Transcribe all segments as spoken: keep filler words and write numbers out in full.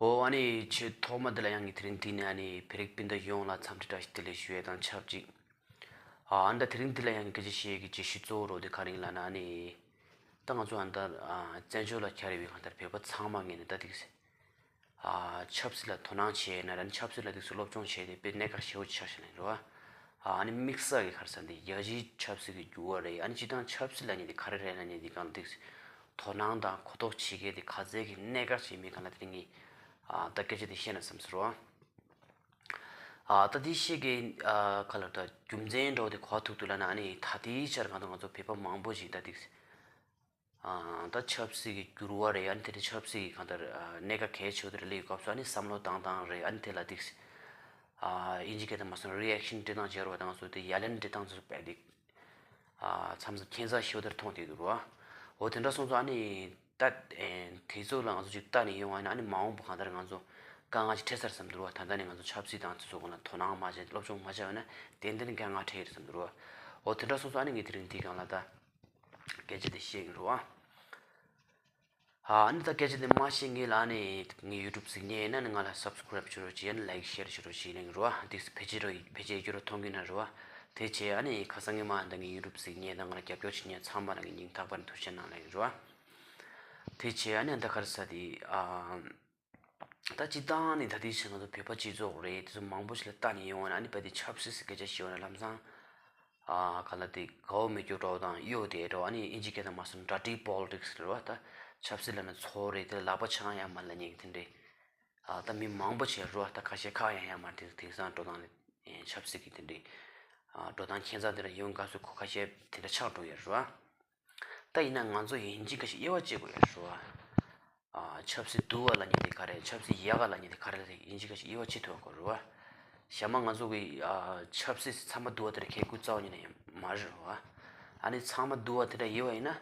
ཨོ་ཨ་ནི་ཆེས་ཐོག་མ་འདི་ལ་ཡང་ངས་དེ་རིང་འདི་ནས་ཨ་ནི་བོད་རིགས་སྤུན་ཟླ་ཡོངས་ལ་འཚམས་འདྲི་བཀྲ་ཤིས་བདེ་ལེགས་ཞུ་ཡས་དང་ཆབས་ཅིག་ཨ་ཨ་ནི་ད་དེ་རིང་འདི་ལ་ཡང་སྐད་ཆ་བཤད་ཀྱི་བརྗོད་གཞི་གཙོ་བོ་རོ་དེ་ག་རེ་ཡིན་ལབ་ན། ཨ་ནི་ད་ང་ཚོ་ཨ་ནི་ད་ཨ་བཙན་བྱོལ་ལ་འཁྱར་ཡོད་པའི་གང་ལྟར་བོད་པ་ཚང་མ་ངོས་ནས་ད་ཏིག་ཨ་ཆབ་སྲིད་ལ་དོ་སྣང་བྱས་ན་ར་ནི་ཆབ་སྲིད་ལ་ཏིག་སློབ་སྦྱོང་བྱས་ཏེ་དཔེ་གནད་འགག་ཆེ་བོ་ཆགས་ཤིག་ལ་རེད་བ། ཨ་ནི་དམིགས་བསལ་གྱི་ག་རེ་ཟེར་འདི་རྒྱལ་སྤྱིའི་ཆབ་སྲིད་ཀྱི་འགྱུར་བ་རེད། ཨ་ནི་སྤྱིར་བཏང་ཆབ་སྲིད་ལབ་མཁན་འདི་ག་རེ་རེད་ལབ་མཁན་འདི་གང་ལ་ཏིག་དོ་སྣང་དང་གོ་རྟོགས་བྱེད་མཁན་འདི་ག་ཚད་ཀྱི་གནད་འགག་ཅིག་ཡིན་མིན་གང་ལ་དེ་རིང་ངས་ཨ་ད་སྐད་ཆ་འདི་བཤད་ན་བསམ་ཟེར་བ། ཨ་ད་དེ་བཤད་ཀྱི་ཨ་ག་ལ་ད་རྒྱུ་མཚན་འདྲ་བོ་དེ་ག་པར་ཐུག་འདུག་ལབ་ན། ཨ་ནི་ད་ལྟའི་ཆར་གང་ལྟར་ང་ཚོ་བོད་པ་མང་པོ་ཞིག་ད་ཏིག་ཨ་ད་ཆབ་སྲིད་ཀྱི་འགྱུར་བ་རེད། ཨ་ནི་དེ་འདྲའི་ཆབ་སྲིད་ཀྱི་གང་ལྟར་ཨ་གནད་འགག་གལ་ཆེ་བོ་དེ་རེད་ལབ་ཡོད་སྐབས་སུ། ཨ་ནི་བསམ་བློ་བཏང་སྟངས་རེད། ཨ་ནི་དེ་ལ་ཏིག་ཨ་ཨིན་ཇི་སྐད་དུ་མ་སོང་རི་ཨེག་ཤན་སྤྲད་སྟངས་བྱེད་རོགས་དང་སོ་དེ་ཡ་ལན་སྤྲད་སྟངས་སོ་སྤེལ་ཏེ་ཨ་མཚམས་མཚམས་ཁྱད་མཚར་ཞེ་པོ་དེར་མཐོང་བསྡད་འདུག་རོ། འོ་དེ་འདྲ་སོང་ཙང་ཨ་ནི་ད་ཨེ་དེ་ཚོ་ལ་ང་ཚོ་ཅིག་ལྟ་ནས་ཡོང་བ་ཡིན་ན། ཨ་ནི་མ་འོངས་པ་གང་ལྟར་ང་ཚོ་དཀའ་ངལ་ཅིག་འཕྲད་ས་རེད་བསམ་འདུག་རོ། ད་ལྟ་ནས་ང་ཚོ་ཆབ་སྲིད་དང་དེ་ཚོ་སྒང་ལ་དོ་སྣང་མ་བྱས་སློབ་སྦྱོང་མ་བྱས་པ་ཡིན་ན་ཏན་ཏན་དཀའ་ངལ་འཕྲད་ཡོད་རེད་བསམ་འདུག་རོ། འོ་དེ་འདྲ་སོང་ཙང་ཨ་ནི་ངས་དེ་རིང་འདི་སྒང་ལ་ད་སྐད་ཆ་དེ་བཤད་ཀྱི་རོ། ཨ་ནི་ད་སྐད་ཆ་དེ་མ་བཤད་སྔོན་ལ་ཨ་ནི་ངའི་ཡུ་ཊུབ་གཟིགས་མཁན་ཡིན་ན་ནི་ང་ལ་སབ་སི་ཀེ་རེབ་བྱེད་རོགས་བྱེད། ཨ་ནི་ལའིག་ཤེར་བྱེད་རོགས་བྱེད་ལབ་ཀྱི་རེད་བ། འདི་ཕལ་ཆེར་རོ་ཕལ་ཆེར་རྒྱུ་རོ་མཐོང་གི་ན་རེད་བ། དེ་བྱས་ཨ་ནི་ཁ་སང་ངས་མ་ད་ངའི་ཡུ་ཊུབ་གཟིགས་མཁན་དང་ང་ལ་རྒྱབ་སྐྱོར་བྱེད་མཁན་ཚང་མ་ལ་ངས་སྙིང་ཐག་པ་ནས་ཐུགས་རྗེ་གནང་ལབ་ཀྱི་རེད་བ། དེ་བྱས་ཨ་ནི་ད་ག་རེ་ཟེར་དེ་ཨ། ད་སྤྱིར་བཏང་ནི་ད་ལྟའི་ཆར་ང་ཚོ་བོད་པ་སྤྱི་ཚོགས་རེད། དེ་ཚོ་མང་པོ་ཞིག་ལ་ལྟ་ནས་ཡོང་བ་ན། ཨ་ནི་བོད་དེ་ཆབ་སྲིད་ཟེར་སྐད་ཆ་བཤད་པ་ན་ལམ་སང་ཨ་ག་ལ་དེ་དགའ་བོ་མེད་རྒྱུ་འདྲ་བོ་དང་གཡོ་དེ་འདྲ་བོ། ཨ་ནི་ཨིན་ཇི་སྐད་དུ་མ་སོང་ཌར་ཊི་པོ་ལི་ཊིག་སི་རེད་བ། ད་ཆབ་སྲིད་ལབ་ན་ཚོགས་རེད། དེ་ལ་ལག་པ་འཆང་ཡ་མ་ལབ་མཁན་གྱི་དེ་འདྲའི་ཨ་ད་མི་མང་པོ་ཞིག་རེད་བ། ད་ཁ་ཤས་ཁག་ཡང་ཡང་མ་དེ་དེང་སང་འགྲོ་སྟངས་ལ་ཆབ་སྲིད་ཀྱི་དེ་འདྲའི་ཨ་འགྲོ་སྟངས་ཁྱད་མཚར་དེ་འདྲ་ཡོང་དགའ་བསུ་ཁོ་ཁ་ཤས་དེ་འདྲ་ཆགས་འགྲོ་ཡོད་རེད་བ། ད་ཡིན་ན་ང་ཚོ་ཡིན་གཅིག་མིན་གཅིག་དབྱེ་བ་ཕྱེ་དགོས་ཡ་རེད་བ། ཨ་ཆབ་སྲིད་སྡུག་པ་ལབ་མཁན་དེ་ག་རེ། ཆབ་སྲིད་ཡག་ག་ལབ་མཁན་དེ་ག་རེ་ལ་ཡིན་གཅིག་མིན་གཅིག་དབྱེ་བ་ཕྱེ་ཐུབ་དགོས་རེད་བ། གཞན་མ་ང་ཚོ་གི་ཨ་ཆབ་སྲིད་ཚང་མ་སྡུག་པ་དེ་འདྲ་ཁེ་ཁུ་རྩ་བ་ཉིད་ནས་ཡང་མ་རེད་བ། ཨ་ནི་ཚང་མ་སྡུག་པ་དེ་འདྲ་ཡོད་པ་ཡིན་ན།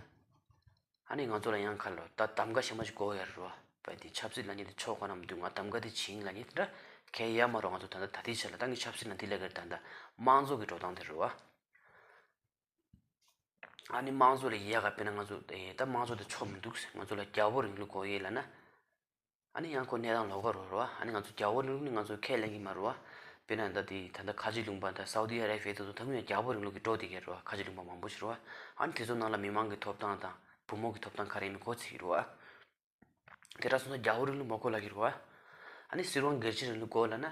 ཨ་ནི་ང་ཚོ་ལ་ཡང་ག་ལ་ད་གདམ་ག་གཞན་པ་ཞིག་དགོས་ཡ་རེད་བ། བས་དེ་ཆབ་སྲིད་ལབ་མཁན་དེ་ཕྱོགས་ག་ན་མི་འདུག་ང་གདམ་ག་དེ་བྱིན་ལབ་མཁན་དེ་འདྲ་གལ་ཡ་མ་རོ། ང་ཚོ་ད་ལྟ་ད་ལྟའི་ཆ་ལ་ད་ངས་ཆབ་སྲིད་ལབ་འདི་ལབ་གི་རེད། ད་ལྟ་དམངས་གཙོ་གི་འགྲོ་སྟངས་དེ་རེད་བ། ཨ་ནི་དམངས་གཙོ་ལ་ཡག་ག་དཔེར་ན་ང་ཚོ་ཨེ་ད་དམངས་གཙོ་དེ་ཆོག་མི་འདུག་ང་ཚོ་ལ་རྒྱ་བོད་རིང་ལུགས་དགོས་ཡོད་ལབ་ན། ཨ་ནི་ཡང་ཁོ་གནས་སྟངས་ལོགས་ཀ་རེད་བ། ཨ་ནི་ང་ཚོ་རྒྱ་བོད་རིང་ལུགས་ནི་ང་ཚོ་ཁས་ལེན་གྱི་མ་རེད་བ། དཔེར་ན་ད་དེ་ད་ལྟ་ཁ་ཆེ་ལུང་པ་ད་སའུ་ཏི་ཨ་རེ་བྷི་ཡ་དེ་ཚོ་ད་ངོས་རྒྱ་བོད་རིང་ལུགས་ཀྱི་འགྲོ་བསྡད་ཀྱི་རེད་བ། ཁ་ཆེ་ལུང་པ་མང་པོ་ཞིག་རེད་བ། ཨ་ནི་དེ་ཚོ་ནང་ལ་མི་མང་གི་ཐོབ་ཐང་དང་བུ་མོ་གི་ཐོབ་ཐང་ག་རེ་ཡིན་མིན་གོ་ཚིག་རེད་བ། དེ་འདྲ་སོང་ཙང་རྒྱ་བོད་རིང་ལུགས་མ་དགོས་ལབ་ཀྱི་རེད་བ། ཨ་ནི་སྲིད་དབང་སྒེར་གཅོད་རིང་ལུགས་དགོས་ལབ་ན་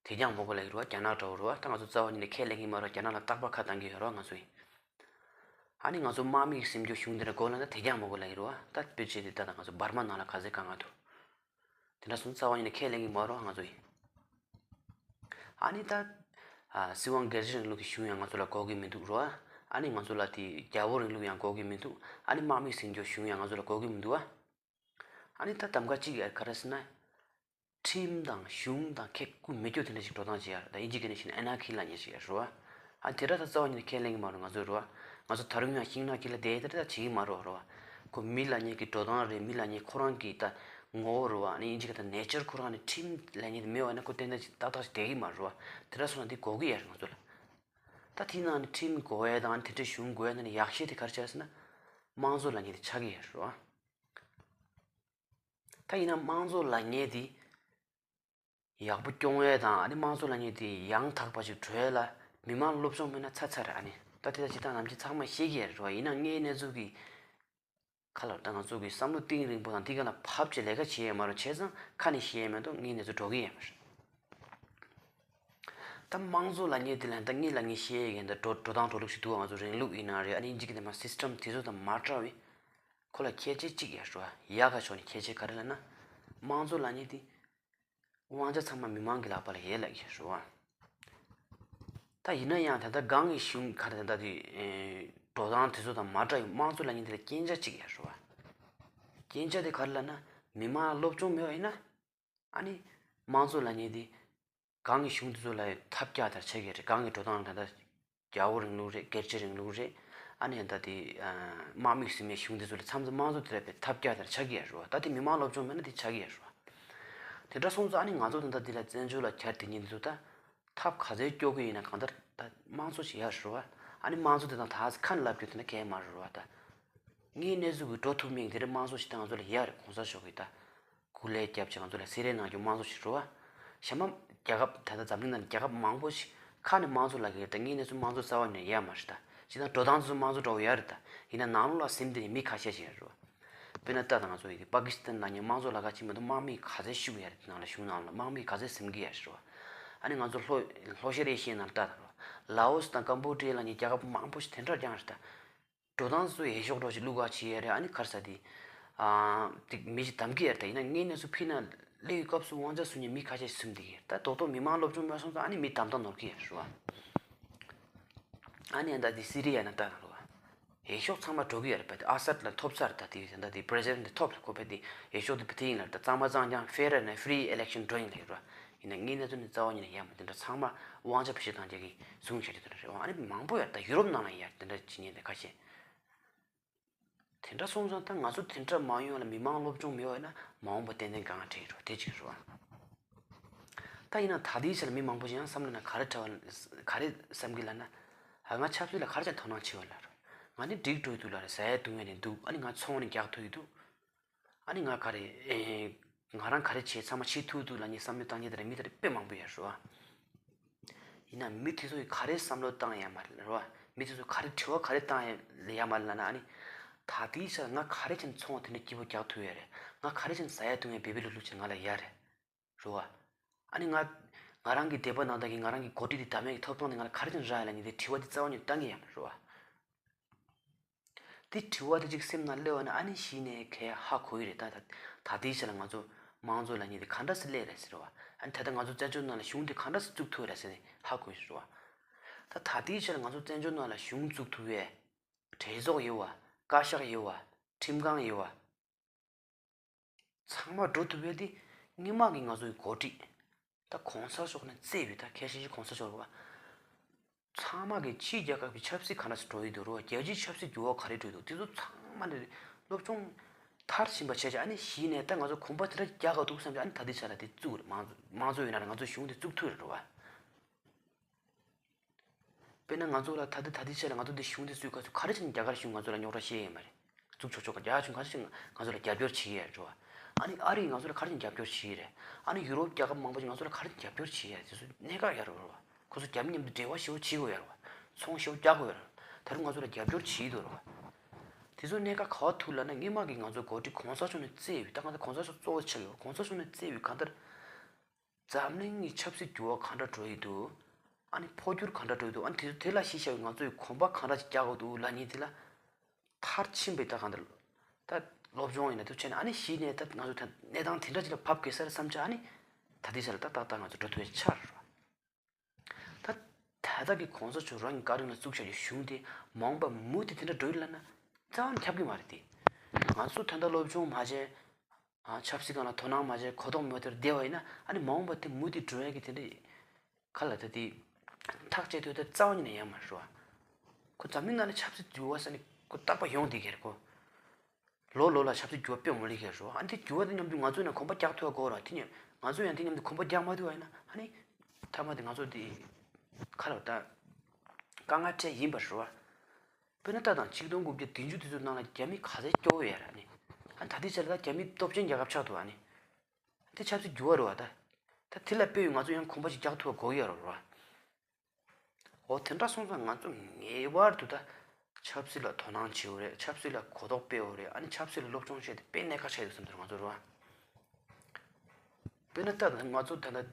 དེ་ཀྱང་མ་དགོས་ལབ་ཀྱི་རེད་བ། རྒྱ་ནག་འདྲ་བོ་རེད་བ། ད་ང་ཚོ་རྩ་བ་ཉིད་ནས་ཁས་ལེན་གྱི་མ་རེད་བ། རྒྱ་ནག་ལ་རྟག་པར་ཁ་བཏང་གི་ཡོད་རེད་བ་ང་ཚོ་ཡིན། ཨ་ནི་ང་ཚོ་དམག་མི་ཡི་སེམས་སྐྱོ་གཞུང་དེ་འདྲ་དགོས་ལབ་ན་དེ་ཀྱང་མ་དགོས་ལབ་ཀྱི་རེད་བ། ད་དཔེ་བྱས་ཏེ་ད་ལྟ་ང་ཚོ་འབར་མ་ནང་ལ་ག་ཚད་དཀའ་ངལ་འདུག་དེ་འདྲ་སོང་ཙང་རྩ་བ་ཉིད་ནས་ཁས་ལེན་གྱི་མ་རེད་བ་ང་ཚོ་ཡིན། ཨ་ནི་ད་ཨ་སྲིད་དབང་སྒེར་གཅོད་རིང་ལུགས་ཀྱི་གཞུང་ཡང་ང་ཚོ་ལ་དགོས་ཀྱི་མི་འདུག་རེད་བ། ཨ་ནི་ང་ཚོ་ལ་དེ་རྒྱ་བོད་རིང་ལུགས་ཡང་དགོས་ཀྱི་མི་འདུག་ཨ་ནི་དམག་མི་སེམས་སྐྱོ་གཞུང་ཡང་ང་ཚོ་ལ་དགོས་ཀྱི་མི་འདུག་བ། ཨ་ནི་ད་གདམ་ག་གཅིག་ཡ་ག་རེ་ཟེར་ན། ཁྲིམས་དང་གཞུང་དང་ཁེ་ཁུ་མེད་རྒྱུ་དེ་འདྲ་ཞིག་འགྲོ་སྟངས་བྱེད་ཡ། ད་ཨིན་ཇི་སྐད་ནས་བཤད་ན་ཨེ་ན་ཁི་ལབ་མཁན་ཞིག་ཡ་རེད་བ། ཨ་དེ་འདྲ་ད་རྩ་བ་ཉིད་ནས་ཁས་ལེན་གྱི་མ་རེད་ང་ཚོས་རེད་བ། ང་ཚོ་ད་རུང་ཡང་ཤིང་ནགས་དཀྱིལ་ལ་བསྡད་དེ་འདྲ་ད་བྱེད་ཀྱི་མ་རེད་རེད་བ། ཁོ་མི་ལབ་མཁན་གྱི་འགྲོ་སྟངས་རེད། མི་ལབ་མཁན་ཁོ་རང་གི་ད་ངོ་བོ་རེད་བ། ཨ་ནི་ཨིན་ཇི་སྐད་ད་ནེ་ཅར་ཁོ་རང་ནས་ཁྲིམས་ལབ་མཁན་དེ་མེད་བ་ན་ཁོ་ཏན་ཏན་ཞིག་ཏག་ཏག་ཞིག་བསྡད་ཀྱི་མ་རེད་བ། དེ་འདྲ་སོང་ན་འདི་དགོས་ཀྱི་ཡ་རེད་ང་ཚོ་ལ། ད་དེའི་ནང་ནས་ཁྲིམས་དགོས་ཡ་དང་དེ་འདྲའི་གཞུང་དགོས་ཡ་ནང་ནས་ཡག་ཤོས་དེ་ག་རེ་བྱས་ཟེར་ན། དམངས་གཙོ་ལབ་མཁན་དེ་ཆགས་ཀྱི་ཡ་རེད་བ། ད་ཡིན་ན་དམངས་གཙོ་ལབ་མཁན་དེ་ཡག་པོ་སྐྱོང་ཡས་དང་། ཨ་ནི་དམངས་གཙོ་ལབ་མཁན་དེ་ཡང་དག་པ་ཞིག་འགྲོ་ཡས་ལ་མི་མང་སློབ་སྦྱོང་མེད་ན་ཚར་ཚར་རེད། ཨ་ནི་ད་དེ་ལྟ་ཅི་ལྟར་ནམ་རྒྱུན་ཚང་མས་ཤེས་ཀྱི་ཡོད་རེད་བ། ཡིན་ན་དངོས་གནས་ཚུལ་གྱི་ཁ་ལ་ད་ང་ཚོ་གི་བསམ་བློ་གཏིང་རིང་པོ་དང་དེ་ག་ལ་བབས་བྱས་ལས་ཀ་བྱེད་ཡས་མ་རེད། བྱས་ཙང་ཁ་ནས་བཤད་ཡས་མ་གཏོགས་དངོས་གནས་ཚུལ་འགྲོ་གི་ཡོད་མ་རེད། ད་དམངས་གཙོ་ལབ་མཁན་དེ་ལ་ད་དངོས་ལ་ངས་བཤད་ཡས་ཀྱི་ད་འགྲོ་འགྲོ་སྟངས་འགྲོ་ལུགས་ཤིག་འདུག་ང་ཚོ་རིང་ལུགས་ཡིན་ན་རེད། ཨ་ནི་ཨིན་ཇི་སྐད་དེ་མ་སིས་ཊམ་དེ་ཚོ་དང་མ་འདྲ་བའི་ཁོ་ལ་ཁྱད་ཆོས་གཅིག་ཡོད་རེད་བ། ཡག་ག་ཕྱོགས་ནས་ཁྱད་ཆོས་ག་རེ་ལབ་ན། དམངས་གཙོ་ལབ་མཁན་དེ་དབང་ཆ་ཚང་མ་མི་མང་གི་ལག་པ་ལ་ཡོད་ལབ་ཀྱི་རེད་བ། ད་ཡིན་ན་ཡང་ད་ལྟ་སྒང་གི་གཞུང་ག་རེ་ད་ལྟ་དེ་ཨེ་འགྲོ་སྟངས་དེ་ཚོ་དང་མ་འདྲ་བའི་དམངས་གཙོ་ལབ་མཁན་དེ་ལ་རྐྱེན་ཆ་གཅིག་ཡོད་རེད་བ། རྐྱེན་ཆ་དེ་ག་རེ་ལབ་ན། མི་མང་ལ་སློབ་སྦྱོང་མེད་པ་ཡིན་ན། ཨ་ནི་དམངས་གཙོ་ལབ་མཁན་དེ་སྒང་གི་གཞུང་དེ་ཚོ་ལ་ཐབས་བཀྱག་དེ་ཆགས་ཀྱི་རེད། སྒང་གི་འགྲོ་སྟངས་ད་ལྟ་རྒྱལ་པོ་རིང་ལུགས་རེད། སྒེར་གཅོད་རིང་ལུགས་རེད། ཨ་ནི་ད་དེ་དམག་མི་ཟིན་མའི་གཞུང་དེ་ཚོ་ལ་མཚམས་མཚམས་དམངས་གཙོ་དེ་ལ་བས་ཐབས་བཀྱག་དེ་ཆགས་ཀྱི་ཡོད་རེད་བ། ད་དེ་མི་མང་སློབ་སྦྱོང་མེད་ན་དེ་ཆགས་ཀྱི་ཡོད་རེད་བ། དེ་འདྲ་སོང་ཙང་ཨ་ནི་ང་ཚོ་ད་ལྟ་དེ་ལ་བཙན་བྱོལ་ལ་འཁྱར་དེ་ཉིད་དེ་ཚོ་ད་ཐབས་ག་ཚོད་སྐྱོ་གི་ཡིན་ན་གང་ལྟར་ད་དམངས་གཙོ་ཞིག་ཡོད་རེད་བ། ཨ་ནི་དམངས་གཙོ་དེ་དང་ད་ཁ་ནས་ལབ་རྒྱུ་དེ་ན་གལ་མ་རེད་བ། ད་དངོས་གནས་ཚུལ་གྱི་འགྲོ་ཐུབ་མིན་དེ་རེད། དམངས་གཙོ་ཞིག་ད་ང་ཚོ་ལ་ཡོད་རེད། གོང་ས་མཆོག་གིས་ད། སྐུ་ལས་བརྒྱབ་བྱས་ང་ཚོ་ལ་སེ་རའི་ནང་གི་དམངས་གཙོ་ཞིག་རེད་བ། གཞན་མ་རྒྱལ་ཁབ་ད་ལྟ་འཛམ་གླིང་ནང་རྒྱལ་ཁབ་མང་པོ་ཞིག་ཁ་ནས་དམངས་གཙོ་ལབ་ཀྱི་ཡོད་རེད་ད། དངོས་གནས་ཚུལ་དམངས་གཙོ་རྩ་བ་ནས་ཡོད་མ་རེད་ད། སྤྱིར་བཏང་འགྲོ་སྟངས་ཚོ་དམངས་གཙོ་འདྲ་བོ་ཡོད་རེད་ད། ཡིན་ན་ནང་ལོགས་ལ་ཟིན་དེ་ནི་མི་ཁ་ཤས་ཤིག་ཡོད་རེད་བ། དཔེར་ན་ལྟ་དང་ང་ཚོ་ཡི་གེ་པ་ཀི་སི་ཐན་ནང་ཉིད་དམངས་གཙོ་ལབ་ཁ་ཅིག་མི་འདུག་དམག་མི་ག་ཚད་ཤི་གི་ཡོད་རེད། དེ་ནང་ལ་གཞུང་ནང་ལ་དམག་མི་ག་ཚད་ཟིན་གི་ཡོད་རེད་བ། ཨ་ནི་ང་ཚོ་ལྷོ་ལྷོ་ཤར་ཨེ་ཤི་ཡའི་ནང་ལ་ལྟ་དང་རོ། ལའོ་སི་དང་ཀམ་པོ་ཌི་ཡ་ལབ་མཁན་རྒྱལ་ཁབ་མང་པོ་ཞིག་དེ་འདྲ་རྐྱང་རེད་ད། འགྲོ་སྟངས་སུ་འོས་ཤོག་འདྲ་ཞིག་བླུག་ག་བྱེད་ཡ་རེད། ཨ་ནི་ག་རེ་ཟེར་དེ། ཨ་དེ་མི་ཞིག་གདམ་གི་ཡ་རེད་ད། ཡིན་ན་དངོས་གནས་སུ་ཕྱིན་ན་སླེབས་ཡོང་སྐབས་སུ་དབང་ཆ་བཟུང་མཁན་མི་ཁ་ཤས་ཤིག་ཟིན་བསྡད་ཀྱི་རེད་ད། རྡོག་རྡོག་མི་མང་སློབ་སྦྱོང་མེད་སོང་ཙང་ཨ་ནི་མི་གདམ་གདམ་ནོར་གི་ཡ་རེད་བ། ཨ་ནི་ཨ་ད་དེ་སི་རི་ཡ་ན་ལྟ་དང་རོ། འོས་ཤོག་ཚང་མ་འགྲོ་གི་ཡོད་རེད་པ། དེ་ཨ་སད་ལ་ཐོབ་ཚར་ད། དེ་ད་དེ་པི་རེ་སི་ཌེན་ཊི་ཐོབ་ལ་ཁོ་པས་དེ་འོས་ཤོག་དེ་བི་ཐི་ཡིན་ལ་ད། གཙང་མ་གཙང་རྐྱང་ཕེ་ར་ནས་ཕི་རི་ཨི་ལེག་ཤན་འགྲོ་ཡིན་ལ་ཡོད་ར། ཡིན་ན་དངོས་གནས་ཚུལ་ནི་རྩ་བ་ཉིད་ནས་ཡོད་མ་རེད། དེ་འདྲ་ཚང་མ་དབང་ཆ་བེད་སྤྱོད་བཏང་རྒྱུ་གི་བཟུང་བྱས་ཏེ་དེ་འདྲ་རེད་བ། ཨ་ནི་མང་པོ་ཡོད་རེད་ད། ཡུ་རོབ་ནང་ལ་ཡོད་རེད་དེ་འདྲ་བྱེད་མཁན་དེ་ཁ་ཤས། དེ་འདྲ་སོང་ཙང་ད་ང་ཚོ་དེ་འདྲ་མ་ཡོང་ལ་མི་མང་སློབ་སྦྱོང་མེད་པ་ཡིན་ན་མ་འོངས་པ་ཏན་ཏན་དཀའ་ངལ་འཕྲད་ཀྱི་རེད་བ། དེ་གཅིག་རེད་བ། ད་ཡིན་ན་ད་ལྟའི་ཆར་མི་མང་པོ་ཞིག་ཡང་བསམ་བློ་ན་ག་རེ་འཕྲད་པ་ག་རེ་བསམ་གི་ལབ་ན། ཨ་ང་ཆབ་སྲིད་ལ་ག་རེ་བྱས་དོ་སྣང་བྱེད་པ་ལ་རོ། ང་ནི་འགྲིག་འགྲོ་གི་འདུག་ལབ་རེད། ཟ་ཡ་བཏུང་ཡ་ནི་འདུག་ཨ་ནི་ང་ཚོང་ནི་རྒྱག་ཐུབ་ཀྱི་འདུག་ཨ་ནི་ང་ག་རེ་ཨེ། ང་རང་ག་རེ་བྱས་ཚང་མ་བྱེད་ཐུབ་འདུག་ལབ་མཁན་བསམ་བློ་བཏང་མཁན་དེ་འདྲ་མི་དེ་འདྲ་དཔེ་མང་པོ་ཡོད་རེད་བ། ཡིན་ན་མི་དེ་ཚོ་ཡིས་ག་རེ་བསམ་བློ་བཏང་ཡ་མ་རེད་རེད་བ། མི་དེ་ཚོ་ག་རེ་དྲི་བ་ག་རེ་བཏང་ཡ་ཡ་མ་རེད་ལབ་ན། ཨ་ནི་ད་ལྟའི་ཆར་ང་ག་རེ་བྱས་ནས་ཚོང་དེ་འདྲ་སྐྱིད་པོ་རྒྱག་ཐུབ་ཡ་རེད། ང་ག་རེ་བྱས་ནས་ཟ་ཡ་བཏུང་ཡ་བེ་བེ་ལུག་ལུག་བྱས་ནས་ང་ལ་ཡ་རེད། རེད་བ། ཨ་ནི་ང་ང་རང་གི་སྡེ་པ་ནང་བདག་གིས་ང་རང་གི་འགོ་ཁྲིད་དེ་བདམས་ཡ་གི་ཐོབ་ཐང་དེ་ང་ལ་ག་རེ་བྱས་ནས་རག་ཡ་ལབ་མཁན་དེ་དྲི་བ་དེ་རྩ་བ་ཉིད་བཏང་གི་ཡ་མ་རེད་རེད་བ། དེ་དྲི་བ་དེ་གཅིག་སེམས་ནང་སླེབས་པ་ན་ཨ་ནི་གཞི་ནས་གས་ཧ་གོ་ཡི་རེད། ད་ད་ད་ལྟའི་ཆ་ལ་ང་ཚོ་དམངས་གཙོ་ལབ་མཁན་དེ་ག་འདྲ་སེ་སླེབས་རེད་ཟེར་བ། ཨ་ནི་ད་ལྟ་ང་ཚོ་བཙན་བྱོལ་ནང་ལ་གཞུང་དེ་ག་འདྲ་སེ་བཙུགས་ཐུབ་རེད་ཟེར་ནས་ཧ་གོ་ཡི་རེད་བ། ད་ད་ལྟའི་ཆ་ལ་ང་ཚོ་བཙན་བྱོལ་ནང་ལ་གཞུང་བཙུགས་ཐུབ་པའི་གྲོས་ཚོགས་ཡོད་བ། བཀའ་ཤག་ཡོད་བ། ཁྲིམས་ཁང་ཡོད་བ། ཚང་མ་འགྲོ་ཐུབ་ཡ་དེ་སྔོན་མ་གི་ང་ཚོའི་འགོ་ཁྲིད། ད་གོང་ས་མཆོག་ནས་བརྩིས་པའི་ད་ཁ་ཤས་ཤིག་གོང་ས་མཆོག་རེད་བ། ཚང་མ་གི་ཕྱིའི་རྒྱལ་ཁབ་ཀྱི་ཆབ་སྲིད་ག་འདྲ་སེ་འགྲོ་ཡི་འདུག་རེད་བ། རྒྱལ་སྤྱིའི་ཆབ་སྲིད་འགྱུར་བ་ག་རེ་འགྲོ་འདུག་དེ་ཚོ་ཚང་མ་ནས་སློབ་སྦྱོང་མཐར་ཕྱིན་པ་བྱས་བྱས། ཨ་ནི་གཞི་ནས་ད་ང་ཚོ་གོམ་པ་དེ་འདྲ་རྒྱག་ག་འདུག་བསམ་བྱས། ཨ་ནི་ད་ལྟའི་ཆ་ལ་དེ་བཙུགས་རེད། མང་མང་གཙོ་ཡིན་ན་རེད། ང་ཚོ་གཞུང་དེ་བཙུགས་ཐུབ་རེད་བ། དཔེར་ན་ང་ཚོ་ལ་ད་ལྟ་ད་ལྟའི་ཆ་ལ་ང་ཚོ་འདི་གཞུང་འདི་བཙུགས་སྐབས་སུ་ག་རེ་བྱས་ནས་རྒྱ་གར་གཞུང་ང་ཚོ་ལ་རྙོག་དྲ་བཤད་ཡོད་མ་རེད། བཙུགས་ཆོག་ཆོག་ག་རྒྱ་གར་གཞུང་ག་རེ་བྱས་ནས་ང་ཚོ་ལ་རྒྱབ་སྐྱོར་བྱེད་ཀྱི་ཡོད་རེད་བ། ཨ་ནི་ཨ་རིས་ང་ཚོ་ལ་ག་རེ་བྱས་ནས་རྒྱབ་སྐྱོར་བྱེད་ཀྱི་རེད། ཨ་ནི་ཡུ་རོབ་རྒྱལ་ཁབ་མང་པོ་ཞིག་ང་ཚོ་ལ་ག་རེ་བྱས་ནས་རྒྱབ་སྐྱོར་བྱེད་ཀྱི་རེད། དེ་ཚོ་གནད་འགག་ཡོད་རེད་བ། ཁོ་ཚོ་རྒྱ་མི་མཉམ་དུ་འབྲེལ་བ་ཞེ་པོ་བྱེད་དགོས་ཡོད་རེད་བ། ཚོང་ཞེ་པོ་རྒྱག་དགོས་ཡོད་རེད་བ། ད་རུང་ང་ཚོ་ལ་རྒྱབ་སྐྱོར་བྱེད་ཀྱི་འདུག་རེད་བ། དེ་ཚོ་གནད་འགག་ག་པར་ཐུག་ལབ་ན། སྔོན་མ་གི་ང་ཚོ་འགོ་ཁྲིད་གོང་ས་མཆོག་ནས་བརྩིས་པའི། ད་ང་ཚོ་གོང་ས་མཆོག་གཙོ་བོ་ཆགས་ཡོད། གོང་ས་མཆོག་ནས་བརྩིས་པའི་གང་ལྟར། འཛམ་གླིང་གི་ཆབ་སྲིད་འགྱུར་བ་ག་འདྲ་འགྲོ་ཡི་འདུག་ཨ་ནི་འཕོ་འགྱུར་ག་འདྲ་འགྲོ་ཡི་འདུག་ཨ་ནི་དེ་དེ་ལ་གཞི་བཞག་པའི་ང་ཚོས་གོམ་པ་ག་འདྲ་ཅིག་རྒྱག་དགོས་འདུག་ལབ་མཁན་དེ་ལ་མཐར་ཕྱིན་པའི་ད་གང་ལྟར་ད་སློབ་སྦྱོང་ཡིན་ན་དེ་བྱས་ནས། ཨ་ནི་གཞི་ནས་ད་ང་ཚོ་ད་གནས་སྟངས་དེ་འདྲ་ཅིག་ལ་བབས་དགོས་ས་རེད་བསམ་བྱས། ཨ་ནི་ད་ལྟའི་ཆ་ལ་ད་ཏག་ཏག་ང་ཚོ་འགྲོ་ཐུབ་པའི་ཆ་རེད། ད་ད་ལྟ་གི་གོང་ས་མཆོག་རང་གི་བཀའ་དྲིན་ལ་བཙུགས་བཞག་རྒྱུ་གཞུང་དེ་མ་འོངས་པ་མུ་མཐུད་དེ་འདྲ་འགྲོ་ཡི་ལབ་ན་རྩ་བ་ནས་ཁྱབ་ཀྱི་མ་རེད་དེ། ང་ཚོ་ད་ལྟ་སློབ་སྦྱོང་མ་བྱས། ཨ་ཆབ་སྲིད་སྒང་ལ་དོ་སྣང་མ་བྱས། གོ་རྟོགས་མེད་པར་བསྡད་པ་ཡིན་ན། ཨ་ནི་མ་འོངས་པ་དེ་མུ་མཐུད་འགྲོ་ཡ་གི་དེ་འདྲ་ག་ལ་ད་དེ་ཐག་བཅད་ཐུབ་ད་རྩ་བ་ཉིད་ནས་ཡོད་མ་རེད་བ། ཁོ་འཛམ་གླིང་ནང་ལ་ཆབ་སྲིད་འགྱུར་བ་ཟེར་ནས་ཁོ་རྟག་པར་ཡོང་བསྡད་ཀྱི་རེད་ཁོ། ལོ་ལོ་ལ་ཆབ་སྲིད་འགྱུར་བ་དཔེ་མང་པོ་སླེབས་ཀྱི་རེད་བ། ཨ་ནི་དེ་འགྱུར་བ་དེ་མཉམ་དུ་ང་ཚོ་ཡང་གོམ་པ་རྒྱག་ཐུབ་པ་དགོས་རེད་བ། དེ་ནས་ང་ཚོ་ཡང་དེ་མཉམ་དུ་གོམ་པ་རྒྱག་མ་ཐུབ་པ་ཡིན་ན། ཨ་ནི་མཐའ་མ་དེ་ང་ཚོ་དེ་ག་ལ་ད་དཀའ་ངལ་འཕྲད་ཡིན་པ་རེད་བ། དཔེར་ན་ལྟ་དང་། ཆིག་སྟོང་དགུ་བརྒྱ་བདུན་ཅུ་དེ་ཚོའི་ནང་ལ་རྒྱ་མི་ག་ཚད་སྐྱོ་བོ་ཡོད་རེད་ནི། ཨ་ད་ལྟའི་ཆར་ལ་རྒྱ་མི་སྟོབས་ཆེན་རྒྱལ་ཁབ་ཆགས་འདུག་ཨ་ནི། དེ་ཆབ་སྲིད་འགྱུར་བ་རེད་བ་ད། ད་དེ་ལ་དཔེ་ཡོད་ང་ཚོ་ཡང་གོམ་པ་ཞིག་རྒྱག་ཐུབ་པ་དགོས་ཡོད་རེད་བ། འོ་དེ་འདྲ་སོང་ཙང་ང་ཚོ་ངེས་པར་དུ་ད་ཆབ་སྲིད་ལ་དོ་སྣང་བྱེད་དགོས་རེད། ཆབ་སྲིད་ལ་གོ་རྟོགས་སྤེལ་དགོས་རེད། ཨ་ནི་ཆབ་སྲིད་ལ་སློབ་སྦྱོང་བྱས་ཏེ་དཔེ་གནད་འགག་ཆགས་ཡོད་བསམ་འདུག་ང་ཚོ་རེད་བ། དཔེར་ན་ལྟ་ད་ང་ཚོ་ད་ལྟ་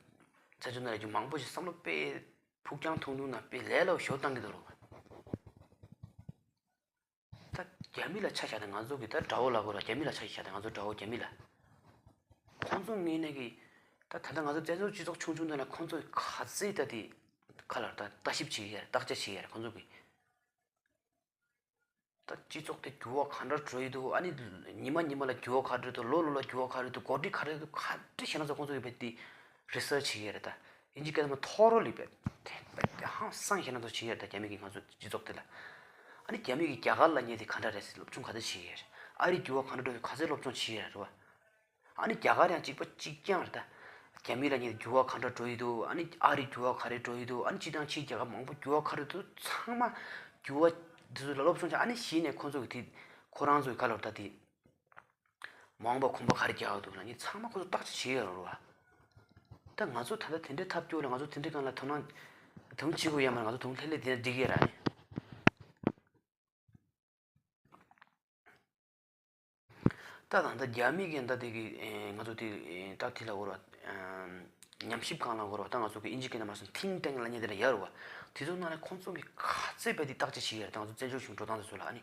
བཙན་བྱོལ་ནང་ལ་རྒྱུ་མང་པོ་ཞིག་བསམ་བློ་དཔེ་ཕུགས་རྒྱང་ཐུང་ཐུང་ནང་དཔེ་ལས་སླ་པོ་ཞེ་པོ་བཏང་གི་འདུག་རོ། ད་རྒྱ་མི་ལ་ཆ་བཞག་ན་ང་ཚོ་གི་ད་དགྲ་བོ་ལབ་དགོས་ར། རྒྱ་མི་ལ་ཆ་བཞག་ན་ང་ཚོ་དགྲ་བོ་རྒྱ་མི་ལ། ཁོང་ཚོ་ངོས་ནས་གི་ད་ད་ལྟ་ང་ཚོ་བཙན་བྱོལ་སྤྱི་ཚོགས་ཆུང་ཆུང་ནང་ལ་ཁོང་ཚོ་ག་ཚད་ད་དེ་ག་ལ་ད་ལྟ་ཞིབ་བྱེད་ཀྱི་ཡ་རེད། བརྟག་དཔྱད་བྱེད་ཀྱི་ཡ་རེད་ཁོང་ཚོ་གི། ད་སྤྱི་ཚོགས་དེ་འགྱུར་བ་ག་འདྲ་འགྲོ་ཡི་འདུག་ཨ་ནི་ཉི་མ་ཉི་མ་ལ་འགྱུར་བ་ག་འདྲ་འདུག་ལོ་ལོ་ལ་འགྱུར་བ་ག་འདྲ་འདུག་འགོ་ཁྲིད་ག་འདྲ་འདུག་ག་འདྲ་ཞེ་ན་ཚོ་ཁོང་ཚོ་གི་བས་དེ་རི་སར་ཆི་བྱེད་ཀྱི་ཡ་རེད་ད། ཨིན་ཇི་སྐད་ཐོག་མ་ཐོ་རོ་ལི་བས་དེ་བས་དེ་ཧང་སང་ཞེ་ན་ཚོ་བྱེད་ཀྱི་ཡ་རེད་ད། རྒྱ་མི་གི་ང་ཚོ་སྤྱི་ཚོགས་དེ་ལ། ཨ་ནི་རྒྱ་མི་གི་རྒྱ་གར་ལབ་མཁན་དེ་ག་འདྲ་རེད་ཟེར་སློབ་སྦྱོང་ག་ཚད་བྱེད་ཀྱི་ཡ་རེད། ཨ་རིའི་འགྱུར་བ་ག་འདྲ་འགྲོ་ག་ཚད་སློབ་སྦྱོང་བྱེད་ཀྱི་ཡ་རེད་བ། ཨ་ནི་རྒྱ་གར་ཡང་གཅིག་པ་གཅིག་རྐྱང་རེད་ད། རྒྱ་མི་ལབ་མཁན་འགྱུར་བ་ག་འདྲ་འགྲོ་ཡི་འདུག་ཨ་ནི་ཨ་རིའི་འགྱུར་བ་ག་རེ་འགྲོ་ཡི་འདུག་ཨ་ནི་སྤྱི་དང་ཕྱིའི་རྒྱལ་ཁབ་མང་པོ་འགྱུར་བ་ག་རེ་འདུག་ཚང་མ་འགྱུར་བ་འདི་ཚོ་ལ་སློབ་སྦྱོང་བྱས། ཨ་ནི་གཞི་ནས་ཁོང་ཚོ་གི་དེ་ཁོ་རང་ཚོ་གི་ག་ལབ་ད་དེ། མ་འོངས་པ་གོམ་པ་ག་རེ་རྒྱག་གི་འདུག་ལབ་མཁན་ཚང་མ་ཁོ་ཚོ་བརྟག་དཔྱད་བྱེད་ཀྱི་ཡོད་རེད་བ། ད་ང་ཚོ་ད་ལྟ་དེ་འདྲའི་ཐབས་སྐྱོ་ལ་ང་ཚོ་དེ་འདྲའི་སྒང་ལ་དོ་སྣང་དུང་བྱེད་དགོས་ཡ་མ་རེད། ང་ཚོ་དུང་ལྷོད་ལྷོད་དེ་ནས་འགྲིག་གི་ར་ནི། ད་ད་ལྟ་རྒྱ་མི་གི་ད་དེ་གི་ཨེ་ང་ཚོ་དེ་ཨེ་ད་དེ་ལ་འོར་བ་ཨེམ་ཉམས་ཞིབ་ཁང་ལ་འོར་བ་ད་ང་ཚོ་གི་ཨིན་ཇི་སྐད་ནང་མ་སོང་ཐིང་ཊེང་ལབ་མཁན་དེ་ལ་ཡོད་རེད་བ། དེ་ཚོ་ནང་ལ་ཁོང་ཚོ་གི་ག་ཚད་བས་དེ་བརྟག་དཔྱད་བྱེད་ཀྱི་རེད། ད་ང་ཚོ་བཙན་བྱོལ་གཞུང་འགྲོ་སྟངས་དེ་ཚོ་ལ་ཨ་ནི་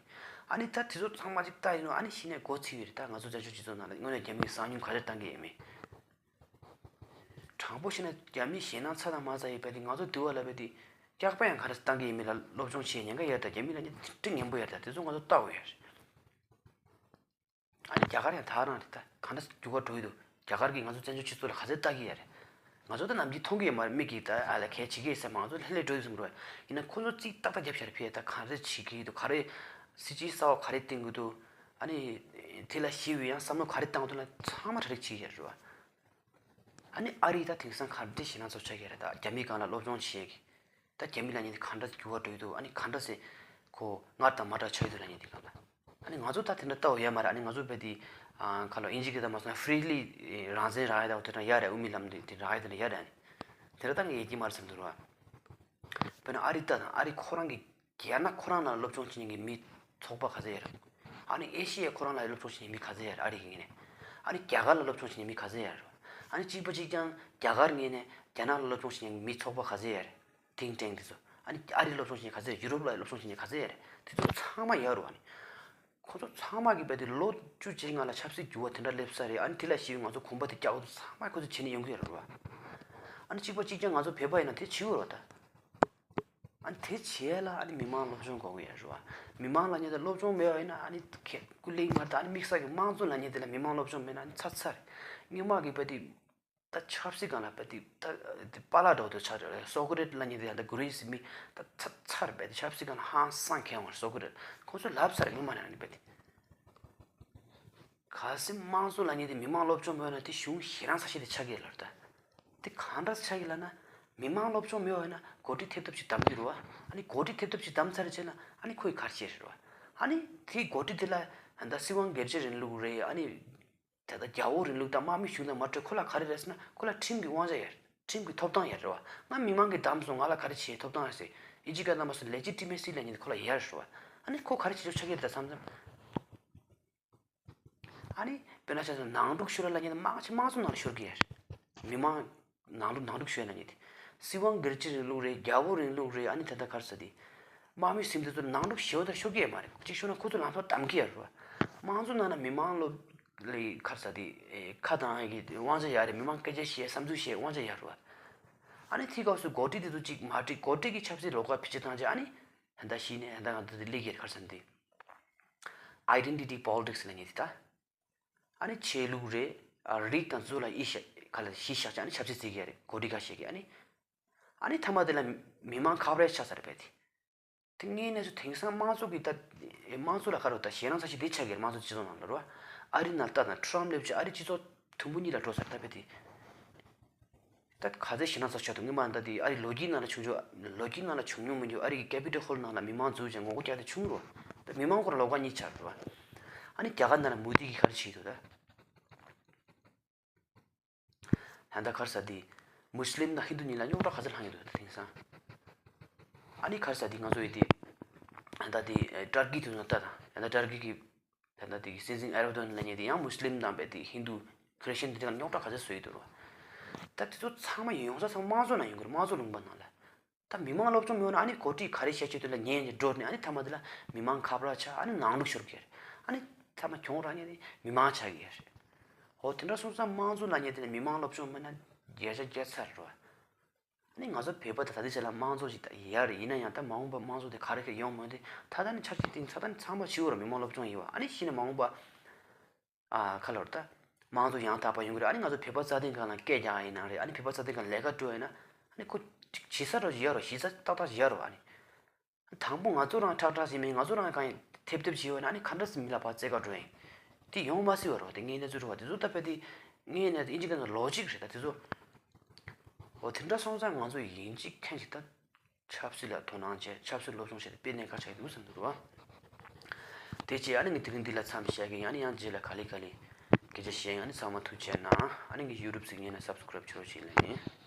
ཨ་ནི་ད་དེ་ཚོ་ཚང་མ་ཅིག་ལྟ་ཡིན་ནོ་ཨ་ནི་གཞི་ནས་མགོ་ཚོས་ཀྱི་རེད། ད་ང་ཚོ་བཙན་བྱོལ་སྤྱི་ཚོགས་ནང་ལ་དངོས་གནས་རྒྱ་མི་གི་གསང་ཉུལ་ག་རེ་བཏང་གི་ཡོད་མེད། དྲང་པོ་བཤད་ན་རྒྱ་མི་ཞེད་སྣང་ཚ་དང་མ་ཚ་ཡོད་པ་དེ་ང་ཚོ་འདི་བ་ལ་བས་དེ་སྐྱག་པ་ཡང་ག་རེ་བཏང་གི་ཡིན་མིན་ལ་སློབ་སྦྱོང་བྱེད་ཉེན་ཁ་ཡོད། ད་རྒྱ་མི་ལ་ནི་དེ་འདྲ་ངན་པོ་ཡོད། ད་དེ་ཚོ་ང་ཚོ་ལྟ་དགོས་ཡོད་རེད། ཨ་ནི་རྒྱ་གར་ཡང་ད་རང་རེད། ད་གང་འདྲ་འགྱུར་བ་འགྲོ་ཡི་འདུག་རྒྱ་གར་གྱིས་ང་ཚོ་བཙན་བྱོལ་སྤྱི་ཚོགས་ལ་ག་ཚད་ལྟ་གི་ཡོད་རེད། ང་ཚོ་ད་ནམ་རྒྱུན་མཐོང་གི་ཡོད་མ་རེད། མིག་གིས་ད་ཨ་ལ་གས་བྱེད་ཀྱི་ཡོད་ས་མ། ང་ཚོ་ལྷོད་ལྷོད་འགྲོ་ཡི་ཟེར་མ་རེད། ཡིན་ན་ཁོ་ཚོ་རྩིས་ཏག་ཏག་རྒྱབ་བཞག་རེད། ཕེ་ད་ག་རེ་བྱེད་ཀྱི་འདུག་ག་རེ་སྲིད་ཇུས་གསར་བ་ག་རེ་བཏིང་གི་འདུག་ཨ་ནི་དེ་ལ་ཞིབ་ཡང་བསམ་བློ་ག་རེ་བཏང་འདུག་ལ་ཚང་མ་གྲ་སྒྲིག་བྱེད་ཀྱི་ཡོད་རེད་བ། ཨ་ནི་ཨ་རི་ད་དེང་སང་ག་འདྲ་ཞེད་སྣང་ཚ་པོ་ཆགས་ཀྱི་རེད། ད་རྒྱ་མིའི་སྒང་ལ་སློབ་སྦྱོང་བྱེད་ཀྱི། ད་རྒྱ་མི་ལབ་མཁན་དེ་ག་འདྲ་འགྱུར་བ་འགྲོ་ཡི་འདུག་ཨ་ནི་ག་འདྲ་ཟེར་ཁོ་སྔར་དང་མ་འདྲ་ཆགས་ཡི་འདུག་ལབ་མཁན་དེ་སྒང་ལ། ཨ་ནི་ང་ཚོ་ད་དེ་འདྲ་ལྟ་བ་ཡོད་མ་རེད། ཨ་ནི་ང་ཚོ་བས་དེ་ཨ་ཁ་ལོ་ཨིན་ཇི་སྐད་ད་མ་སོང་ན་ཧྥི་རི་ལི་རང་བཙན་རག་ཡ་ད་དེ་འདྲ་ཡ་རེད། དབུ་མའི་ལམ་དེ་དེ་རག་ཡ་དེ་འདྲ་ཡ་རེད། ཨ་ནི་དེ་འདྲ་ད་ངས་ཡེ་གི་མ་རེད་བསམ་འདུག་ར། དཔེར་ན་ཨ་རི་ལྟ་དང་། ཨ་རི་ཁོ་རང་གི་རྒྱ་ནག་ཁོ་རང་ལ་སློབ་སྦྱོང་བྱེད་མཁན་གྱི་མི་ཚོགས་པ་ག་ཚད་ཡོད་རེད། ཨ་ནི་ཨེ་ཤི་ཡ་ཁོ་རང་ལ་སློབ་སྦྱོང་བྱེད་མཁན་མི་ག་ཚད་ཡོད་རེད། ཨ་རི་གི་ངོས་ནས། ཨ་ནི་རྒྱ་གར་ལ་སློབ་སྦྱོང་བྱེད་མཁན་མི་ག་ཚད་ཡོད་རེད། ཨ་ནི་གཅིག་པ་གཅིག་རྐྱང་རྒྱ་གར་ངོས་ནས་རྒྱ་ནག་ལ་སློབ་སྦྱོང་བྱེད་མཁན་མི་ཚོགས་པ་ག་ཚད་ཡོད་རེད། ཐིང་ཊེང་དེ་ཚོ། ཨ་ནི་ཨ་རི་སློབ་སྦྱོང་བྱེད་མཁན་ག་ཚད་ཡོད་རེད། ཡུ་རོབ་ལ་སློབ་སྦྱོང་བྱེད་མཁན་ག་ཚད་ཡོད་རེད། དེ་ཚོ་ཚང་མ་ཡོད་རེད་བ། ཨ་ནི་ཁོ་ཚོ་ཚང་མ་གིས་རྦད་དེ་ལོ་བཅུ་བྱས་སྔ་ལ་ཆབ་སྲིད་འགྱུར་བ་དེ་འདྲ་སླེབས་ས་རེད། ཨ་ནི་དེ་ལ་གཞིགས་ང་ཚོ་གོམ་པ་དེ་རྒྱག་དགོས་ཚང་མ་ཁོ་ཚོ་བྱེད་ནས་ཡོང་གི་ཡོད་རེད་བ། ཨ་ནི་གཅིག་པ་གཅིག་རྐྱང་ང་ཚོ་བོད་པ་ཡིན་ན་དེ་བྱེད་དགོས་རེད་བ་ད། ཨ་ནི་དེ་བྱེད་ཡ་ལ་ཨ་ནི་མི་མང་སློབ་སྦྱོང་དགོས་ཀྱི་ཡོད་རེད་བ། མི་མང་ལབ་མཁན་དེ་སློབ་སྦྱོང་མེད་པ་ཡིན་ན་ཨ་ནི་ཁེ་ཀུ་ལེ་མ་ད་ཨ་ནི་དམིགས་བསལ་གྱི་དམངས་གཙོ་ལབ་མཁན་དེ་ལ་མི་མང་སློབ་སྦྱོང་མེད་ན་ཨ་ནི་ཚར་ཚར་རེད། སྔོན་མ་གི་རྦད་དེ་ད་ཆབ་སྲིད་སྒང་ལ་རྦད་དེ་ད་དེ་པཱ་ལགས་འདྲ་བོ་དེ་ཆགས་ཡོད་རེད། སོ་ཀི་རེ་ཊི་ལབ་མཁན་དེ་ཡང་ད་གྷི་རི་སི་མི་ད་ཚར་ཚར་རྦད་དེ་ཆབ་སྲིད་སྒང་ལ་ཧང་སང་མཁས་པ་རེད། སོ་ཀི་རེ་ཊི་ཁོང་ཚོས་ལབ་ཚར་རེད། སྔོན་མ་ནས་ཨ་ནི་རྦད་དེ། གལ་སྲིད་དམངས་གཙོ་ལབ་མཁན་དེ་མི་མང་སློབ་སྦྱོང་མེད་ན་དེ་གཞུང་ཞེད་སྣང་ཚ་ཤོས་དེ་ཆགས་ཀྱི་ཡོད་རེད་ད། དེ་གང་འདྲ་ཆགས་ཀྱི་ལབ་ན། མི་མང་སློབ་སྦྱོང་མེད་པ་ཡིན་ན་འགོ་ཁྲིད་ཐེབས་ཐབས་ཅིག་གདམ་གྱི་རེད་བ། ཨ་ནི་འགོ་ཁྲིད་ཐེབས་ཐབས་ཅིག་གདམ་ཚར་རྗེས་ལ་ཨ་ནི་ཁོ་ཡི་ག་རེ་བྱེད་རེད་བ། ཨ་ནི་དེའི་འགོ་ཁྲིད་དེ་ལ་ད་སྲིད་དབང་སྒེར་གཅོད་རིང་ལུགས་རེད། ཨ་ནི་ད་ལྟ་རྒྱལ་པོ་རིང་ལུགས་དང་དམག་མི་གཞུང་དང་མ་འཕྲད། ཁོ་ལ་ག་རེ་རེད་ཟེར་ན་ཁོ་ལ་ཁྲིམས་ཀྱི་དབང་ཆ་ཡོད་རེད། ཁྲིམས་ཀྱི་ཐོབ་ཐང་ཡོད་རེད་བ། ང་མི་མང་གིས་བདམས་སོང་། ང་ལ་ག་རེ་བྱེད་ཐོབ་ཐང་ཡོད་ཟེར། ཨིན་ཇི་སྐད་ནང་མ་སོང་ལེ་ཇི་ཊི་མེ་སི་ལབ་མཁན་དེ་ཁོ་ལ་ཡོད་རེད་བ། ཨ་ནི་ཁོ་ག་རེ་བྱེད་ཆོག་ཆགས་ཀྱི་རེད་ད་བསམ་བསམ། ཨ་ནི་དཔེར་ན་ཆ་བཞག་ན་ནང་འཁྲུག་ཤོར་ལབ་མཁན་དེ་དམངས་ཆེ་དམངས་གཙོ་ནང་ལ་ཤོར་གྱི་ཡོད་རེད། མི་མང་ནང་འཁྲུག་ནང་འཁྲུག་ཤོར་ལབ་མཁན་དེ། སྲིད་དབང་སྒེར་གཅོད་རིང་ལུགས་རེད། རྒྱལ་པོ་རིང་ལུགས་རེད། ཨ་ནི་ད་ལྟ་ག་རེ་ཟེར་དེ། དམག་མི་ཟེར་མཁན་དེ་ཚོ་ནང་འཁྲུག་ཞེ་པོ་ད་ཤོར་གྱི་ཡོད་མ་རེད། གཅིག་ཤོར་ན་ཁོ་ཚོ་ལམ་སང་བདམས་ཀྱི་ཡོད་རེད་བ། དམངས་གཙོ་ནང་ན་མི་མང་སློབ་ལ་ག་རེ་ཟེར་དེ་ཁ་གཏོང་ཡ་གི་དབང་ཆ་ཡོད་རེད། མི་མང་སྐད་ཆ་བཤད་བསམ་ཚུལ་བཤད་དབང་ཆ་ཡོད་རེད་བ། ཨ་ནི་དེའི་སྐབས་སུ་འགོ་ཁྲིད་དེ་ཚོ་གཅིག་མ་འགྲིག་འགོ་ཁྲིད་ཀྱི་ཆབ་སྲིད་ལོགས་ཀ་ཕྱི་བྱེད་བཏང་རྗེས་ཨ་ནི། ད་ལྟ་གཞི་ནས་ད་ང་ཚོ་འདི་སླེབས་ཀྱི་རེད། ག་རེ་ཟེར་ན་འདི། Identity politics ལབ་མཁན་དེ་ད། ཨ་ནི་ཆོས་ལུགས་རེད། ཨ་རིགས་དང་རྫུ་ལ་གཞི་བཞག་ག་ལ་གཞི་བཞག་ཅིག་ཨ་ནི་ཆབ་སྲིད་བརྩི་གི་ཡ་རེད། གོ་སྒྲིག་ག་བྱེད་ཀྱི་ཨ་ནི། ཨ་ནི་མཐའ་མ་དེ་ལ་མི་མང་ཁ་བྲལ་ཆགས་ཚར་རེད་པས་དེ། དེ་དངོས་གནས་སུ་དེང་སང་དམངས་གཙོ་གི་ད་དམངས་གཙོ་ལ་ག་རེ་ད་ཞེད་སྣང་ཚ་ཤོས་དེ་ཆགས་ཀྱི་རེད། དམངས་གཙོ་སྤྱི་ཚོགས་ནང་ལ་རེད་བ། ཨ་རི་ནང་ལྟ་དང་ཁྲོམ་སླེབས་ཅིག་ཨ་རི་སྤྱི་ཚོགས་དུམ་བུ་གཉིས་ལ་འགྲོ་ཚར་ད་པས་དེ། ད་ག་ཚད་ཞེད་སྣང་ཚ་ཤོས་འདུག་སྔོན་མ་ད་དེ་ཨ་རི་ལོ་རྒྱུས་ནང་ལ་བྱུང་ཆོག་ལོ་རྒྱུས་ནང་ལ་བྱུང་མྱོང་མི་འདུག་ཨ་རི་གི་ཀེ་པི་ཊལ་ཧོལ་ནང་ལ་མི་མང་འཛུལ་ཅིག་ངོ་རྒོལ་རྒྱག་དེ་བྱུང་རོ། ད་མི་མང་ཁོ་རང་ལོགས་ཀ་གཉིས་ཆགས་རེད་བ། ཨ་ནི་རྒྱ་གར་ནང་ལ་མོ་དི་གིས་ག་རེ་བྱེད་འདུག་ད། ད་ལྟ་ག་རེ་ཟེར་དེ། མུས་ལིམ་དང་ཧིན་དུ་གཉིས་ལ་རྙོག་དྲ་ག་ཚད་ལྷག་ཡོད་འདུག་ད་དེང་སང་། ཨ་ནི་ག་རེ་ཟེར་དེ་ང་ཚོ་ཡི་དེ། ད་ལྟ་དེ་ཏར་ཀི་དེ་ཚོ་ལྟ་དང་ད་ལྟ་ཏར་ཀི་གི། ད་ལྟ་དེ་གི་སྲིད་འཛིན་ཨེར་ཌོ་གྷན་ལབ་མཁན་དེ་ཡང་མུས་ལིམ་དང་རྦད་དེ་ཧིན་དུ་ཁྲི་སི་ཊན་དེ་དག་རྙོག་དྲ་ག་ཚད་བཟོ་ཡི་འདུག་རོ། ད་དེ་ཚོ་ཚང་མ་ཡོང་ས་ཚང་མ་དམངས་གཙོ་ནང་ཡོང་གི་རེད། དམངས་གཙོ་ལུང་པ་ནང་ལ། ད་མི་མང་སློབ་སྦྱོང་མི་ཡོང་ན་ཨ་ནི་འགོ་ཁྲིད་ག་རེ་བཤད་ཆོག་དེ་ལ་ཉན་ནས་འགྲོ་ནས་ཨ་ནི་མཐའ་མ་དེ་ལ་མི་མང་ཁ་བྲལ་ཆགས་ཨ་ནི་ནང་འཁྲུག་ཤོར་གི་རེད། ཨ་ནི་མཐའ་མ་གྱོང་རག་མཁན་དེ་མི་མང་ཆགས་ཀྱི་རེད། འོ་དེ་འདྲ་སོང་ཙང་དམངས་གཙོ་ལབ་མཁན་དེ་ལ་མི་མང་སློབ་སྦྱོང་མེད་ན་བརྒྱ་ཆ་བརྒྱ་ཚར་རེད་བ། ཨ་ནི་ང་ཚོ་བོད་པ་ད་ད་ལྟའི་ཆ་ལ་དམངས་གཙོ་ཞིག་ད་ཡ་རེད། ཡིན་ན་ཡང་ད་མ་འོངས་པ་དམངས་གཙོ་དེ་ག་རེ་ག་ཡོང་མོད་དེ་ད་ལྟ་ནས་ཆ་རྐྱེན་བཏིང་ཚ་ད་ནི་ཚང་མ་ཤི་བོ་ར་མི་མང་སློབ་སྦྱོང་ཡིན་བ། ཨ་ནི་ཤི་ནས་མ་འོངས་པ་ཨ་ཁ་ལོར་ད་དམངས་གཙོ་ཡང་དག་པ་ཡོང་གི་རེད། ཨ་ནི་ང་ཚོ་བོད་པ་རྩ་དོན་སྒང་ལ་སྐད་རྒྱག་ཡིན་ན་རེད། ཨ་ནི་བོད་པ་རྩ་དོན་སྒང་ལས་ཀ་སྤྲོད་ཡིན་ན་ཨ་ནི་ཁོ་ཅིག་བྱེད་ས་རོ་ཡ་རོ་གཞི་རྩ་ཏག་ཏག་ཡ་རོ། ཨ་ནི་དང་པོ་ང་ཚོ་རང་ཁྲག་ཁྲག་བྱེད་མིན་ང་ཚོ་རང་གང་ཡིན་ཐེབས་ཐེབས་བྱེད་ཡོད་ན་ཨ་ནི་ག་འདྲ་སེ་མི་ལ་ཕར་རྩེ་ག་འགྲོ་ཡིན། དེ་ཡོང་མ་སྲིད་བ་རོ། དེ་ངས་གནས་ཚུལ་རོ་བ་དེ་ཚོ་ད་བོད་དེ་ངས་གནས་ཚུལ་ཨིན་ཇི་སྐད་ནང་ལོ་ཇིག་རེད། ད་དེ་ཚོ་འོ་དེ་འདྲ་སོང་ཙང་ང་ཚོ་ཡིན་གཅིག་མཁན་གཅིག་ད། ཆབ་སྲིད་ལ་དོ་སྣང་བྱས་ཆབ་སྲིད་སློབ་སྦྱོང་བྱས་ཏེ་དཔེ་གནད་འགག་ཆགས་ཀྱི་འདུག་བསམ་འདུག་རོ། དེ་རྗེས་ཨ་ནི་ངས་དེ་རིང་འདི་ལ་མཚམས་བཞག་གི་ཡིན། ཨ་ནི་ཡང་རྗེས་ལ་ག་ལེ་ག་ལེ་ སྐད་ཆ་བཤད། ཨ་ནི་ཚང་མ་ཐུགས་རྗེ་གནང་། ཨ་ནི་ངའི་YouTube་གཟིགས་མཁན་ལ་subscribe་བྱེད་རོགས་བྱེད་ལབ་ནི།